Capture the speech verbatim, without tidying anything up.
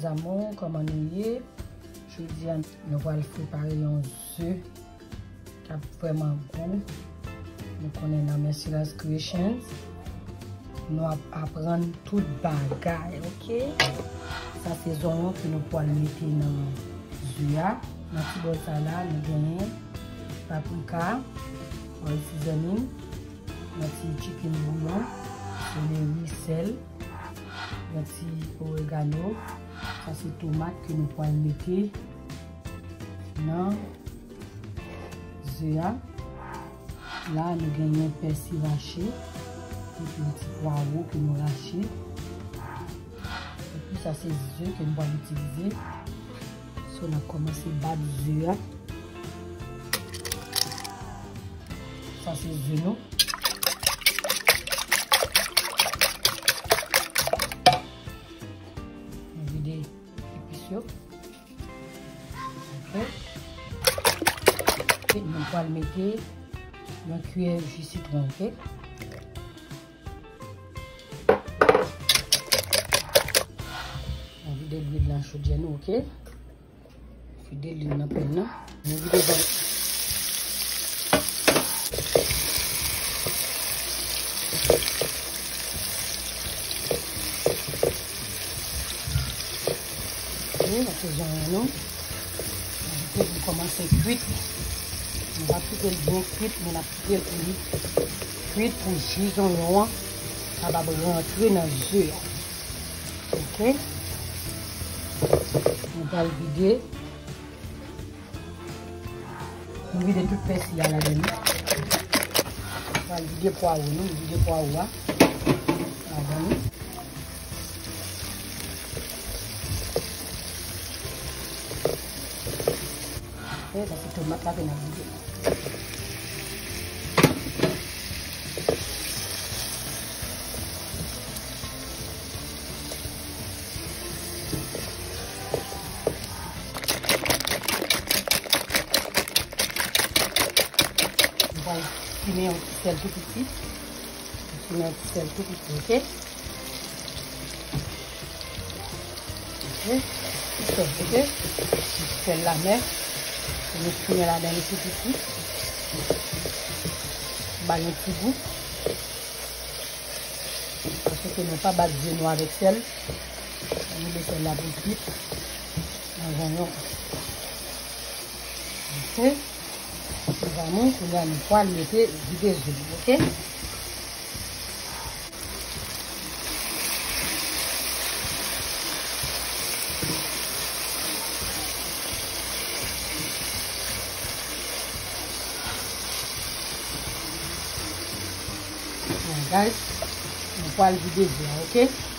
Zanmi, kòman nou ye? Jodi a, nou pral prepare yon ze k ap vrèman gou. Nou konnen nan Merciless Creations, nou ap aprann tout bagay, oke? Sa se zonyon ke nou pral mete nan ze a. Nan ti bòl sa la, nou genyen paprika, oil seasoning, yon ti chicken bouillon, seleri, sèl, yon ti oregano, sa se tomat ke nou pral mete nan ze a. La, nou genyen pèsi rache, epi yon ti pwawo ke nou rache. Epi sa se ze ke nou pral itilize. So, n ap kòmanse bat ze a. Sa se ze nou. Nou vide epis yo. Oke. Epi nou pral mete yon kiyè ji sitwon, oke? Nou vide lwil nan chodyè nou, oke? Vide lwil nan pèn nan. Nou vide van. Oke, sa se zonyon nou. Nou kite l kòmanse kwit. Nou pa kite l byen kwit, men n ap kite l pou li kwit pou ji zonyon an kapab rantre nan ze a. Oke. Nou pral vide. Nou vide tout pèsi a ladan li. Nou pral vide pwawo nou, nou vide pwawo a ladan li. Oke, sa se tomat la ke n ap vide. Nou pral simen yon ti sèl tou piti. Nou simen yon ti sèl tou piti, oke? Oke? Ti sèl, oke? Ti sèl lamè. Nou simen ladan li tou piti. Ba l yon ti gou. Paske nou pa bat ze nou avèk sèl. Nou met sèl la pou l kwit nan zonyon. Oke. Mezanmi, kounye a nou pral mete vide ze nou, oke? Bon, guys, nou pral vide ze a, oke?